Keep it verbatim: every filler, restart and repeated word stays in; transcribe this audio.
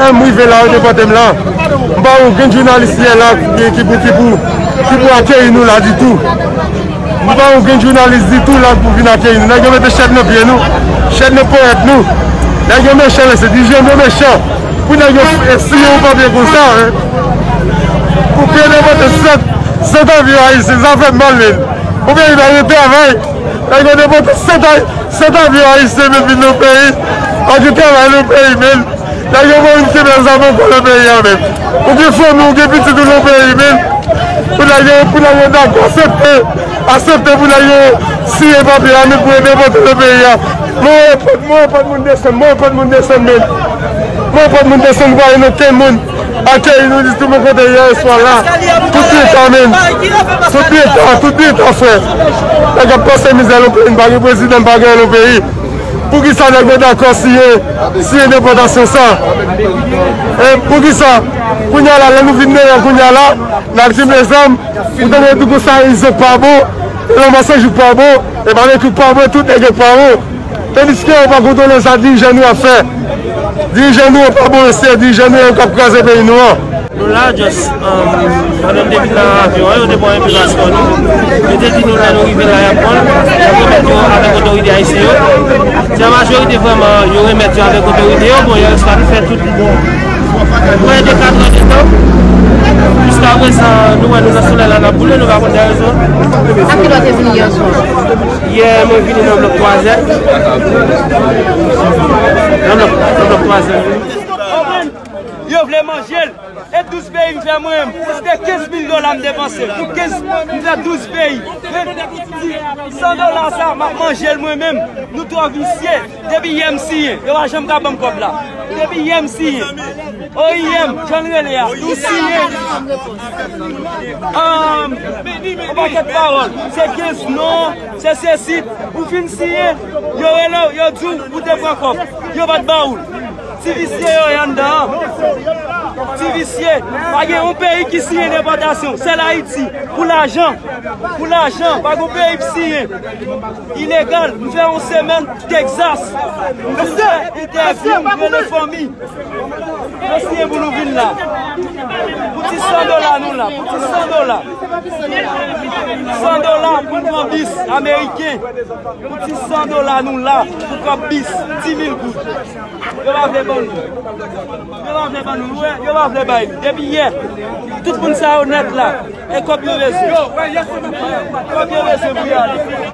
M rive la, yo depòte m la. M pa wè okenn jounalis yè la ki, ki pou, ki pou, ki pou akeyi nou la ditou. M pa wè okenn jounalis ditou la pou vin akeyi nou. Nèg yo mete chèn nan pye nou, chèn nan ponyèt nou. Nèg yo mechan, mesye, dirijan yo mechan. Pou nèg yo siyen yon papye konsa, hein. Pou peye depòte sèt, sèt avyon ayisyen, sa fè m mal, men. Pou peyi pa gen travay, nèg yo depòte sèt ay-, sèt avyon ayisyen, men vin nan peyi. Pa gen travay nan peyi, men. Nèg yo pa vin kenbe zam ankò nan peyi a menm. Ou gen fanmi, ou gen pitit ou nan peyi menm. Pou nèg yo, pou nèg yo dakò aksepte, aksepte pou nèg yo siyen papye a, men pou yo depòte nan peyi a. Mwen wè pòt, mwen wè pòt moun desann, mwen wè pòt moun desann menm. Mwen wè pòt moun desann, pa gen okenn moun akeyi nou ditou, mwen kontan yè swa la. Tout byen ta menm. Tout byen ta, tout byen ta, frè. Nèg ap pase mizè nan peyi, n pa gen prezidan, n pa gen anyen nan peyi. Poukisa nèg yo dakò siyen, siyen depòtasyon sa? E poukisa? Kounye a la, lè nou vin deyò kounye a la, n ap di, mezanmi, ou tande di konsa, Izo pa bon, e nan masaj ou pa bon, e pa vle tout pa bon, tout nèg yo pa bon. Tandiske yo pa kontwole sa dirijan nou ap fè. Dirijan nou yo pa bon, se dirijan nou yo k ap kraze peyi nou an. Nou la, just, um, pandan m te vin nan avyon an, yo te pran envitasyon nou. Yo te di nou lè nou rive la, y ap pran l, y ap remèt yo avèk otorite ayisyen yo. Ti majorite vrèman, yo remèt yo avèk otorite yo, bon, yo espas fè tout. Prè de kat è de tan. Jiska prezan, nou wè nou nan solèy la, n ap boule, nou pa konn dèyè rezon. A kilè w te vini yè swa? Yè, mwen vini nan blòk twazè. Nan blòk, nan blòk twazè. Yo vle manje l. E douz peyi m fè mwen menm. Plis de kenz mil dola m depanse. Pou kenz, m fè douz peyi. Men, san dola sa, m ap manje l mwen menm. Nou twò visye. Depi yè m siyen, yo pa janm ka ban m kòb la. Depi yè m siyen. O I M, jan l rele a. Nou siyen. Ahn, yon pakèt pawòl. Se kenz non, se sesi. Ou fin siyen, yo rele w, yo di w, ou te pran kòb. Yo pa t ba ou l. Ti visye yo ye anndan an. Ti visye. Pa gen yon peyi ki siyen depòtasyon. Sèl Ayiti. Pou lajan. Pou lajan. Pa gen yon peyi k siyen. Ilegal. M fè yon semèn Texas. M fè entèvyou, m rele fanmi. Yo siyen pou nou vin la. Pou ti san dola nou la. Pou ti san dola. San dola pou n pran bis ameriken. Pou ti san dola nou la pou pran bis, dis mil goud. Yo pa vle ban nou. Yo pa vle ban nou. Yo pa vle bay nou. Depi yè, tout moun sa yo nèt la. E kòb yo bezwen. Kòb yo bezwen pou y ale.